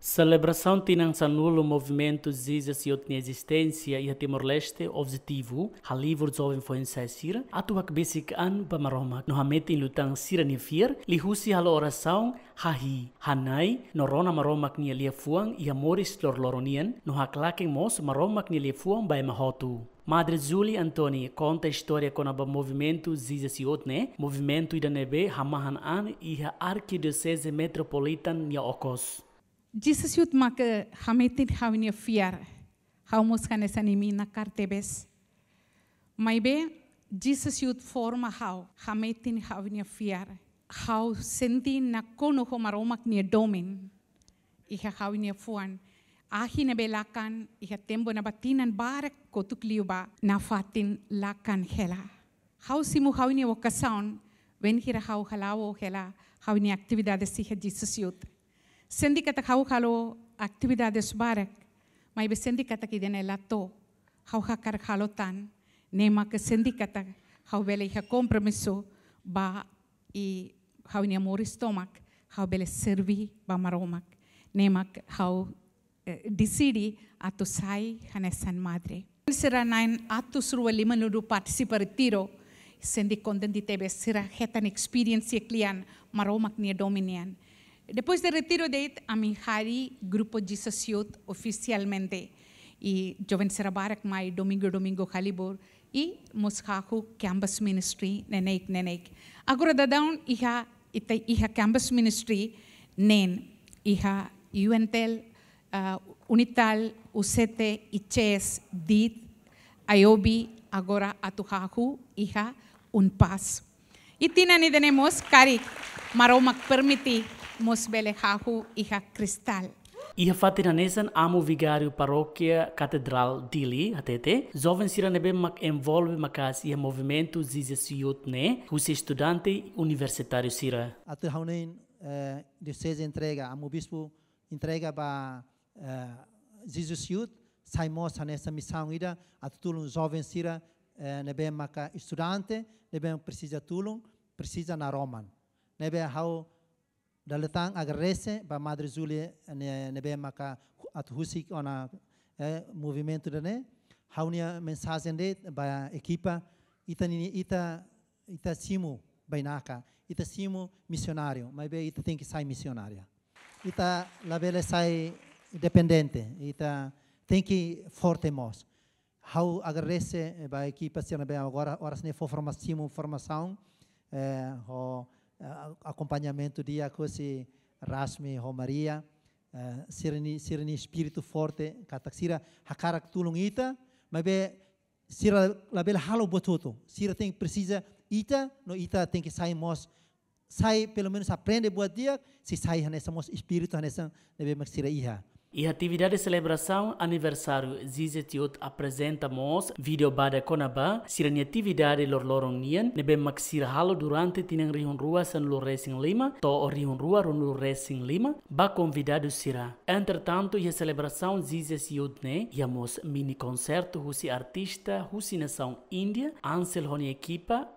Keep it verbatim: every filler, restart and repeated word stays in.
Selebrasaun tinan sanulu Movimentu Jesus Youth nia ezisténsia iha Timor-Leste objetivu halibur joven foin-sa'e sira atu hakbesik an ba Maromak no hametin liután sira-nia fiar liuhusi halo orasaun, hahi'i, hana'i no rona Maromak nia liafuan iha moris loroloron nian no haklaken mós Maromak nia liafuan ba ema hotu. Madre Julie Anthony konta istória kona-ba Movimentu Jesus Youth ne'e, movimentu ida ne'ebé hamahan an iha Arkidioseze Metropolitan nia okos. Jesus Youth maka hametin ha'u-nia fiar. Ha'u mós hanesan imi nakar tebes. Maibé, Jesus Youth forma ha'u, hametin ha'u-nia fiar. Ha'u sente nakonu ho Maromak nia domin iha ha'u-nia fuan. Ahi ne'ebé lakan iha tempu ne'ebá tinan barak kotuk liubá, nafatin lakan hela. Ha'u simu ha'u-nia vokasaun, bainhira ha'u hala'o hela ha'u-nia atividade iha Jesus Youth. Sente katak ha'u halo atividades barak, maibé sente katak ida-ne'e la to'o. Ha'u hakarak halo tan, ne'e maka sente katak ha'u bele iha kompromisu ba ha'u-nia moris tomak, ha'u bele serví ba Maromak. Ne'e mak ha'u, eh, deside atu sai hanesan madre. Sira na'in atus rua limanulu partisipa retiro, sente kontente tebes, sira hetan experience kle'an Maromak nia domin nian. Depois de retiro de'it, ami harii grupu Jesus Youth ofisialmente. I joven sira barak mai domingu-domingu halibur, i mós hahú campus ministry neineik-neineik. Agora daudaun iha, ita iha campus ministry neen, iha UNTL, ah, UNITAL, UCT, ICES, DIT, IOB, agora atu hahú iha UNPAZ. I tinan ida-ne'e mós karik Maromak permite mós bele hahú iha Cristal. Iha fatin hanesan, Amu Vigáriu Parókia Katedrál Dili hatete, joven sira ne'ebé mak envolve maka'as iha movimentu Jesus Youth ne'e husi estudante universitáriu sira. Atu ha'u-nia, eh, dioseze entrega, Amu Bispu entrega ba, eh, Jesus Youth, sai mós hanesan misaun ida atu tulun joven sira, eh, ne'ebé maka estudante, ne'ebé presiza tulun, presiza naroman. Ne'ebé ha'u dala ida tan agradese ba Madre Julie ne'e, ne'ebé maka hu-, atu husik ona, eh, movimentu ida-ne'e. Ha'u-nia mensajen de'it ba ekipa, ita nini, ita, ita simu bainaka, ita simu misionáriu, maibé ita tenke sai misionária. Ita labele sai dependente, ita tenke forte mós. Ha'u agradese, eh, ba ekipa sira ne'ebé agora, oras ne'e fó forma-, simu formasaun, eh, ho, eh, akompañamentu di'ak husi Rasmi ho Maria, eh, sira-nia, sira-nia espíritu forte, katak sira hakarak tulun ita, maibé sira labele halo buat hotu, sira tenke presiza ita, no ita tenke sai mós, sai pelumenus aprende buat di'ak, sei sai hanesan mós espíritu hanesan ne'ebé mak sira iha. Iha atividade selebrasaun aniversáriu, Jesus Youth aprezenta mós vídeo badak kona-ba sira-nia atividade loroloron nian ne'ebé mak sira halo durante tinan rihun rua sanulu-resin-lima to'o rihun rua ruanulu-resin-lima ba konvidadu sira. Entretantu, iha selebrasaun Jesus Youth ne'e, iha mós mini konsertu husi artista husi nasaun Índia, Ansel ho nia ekipa,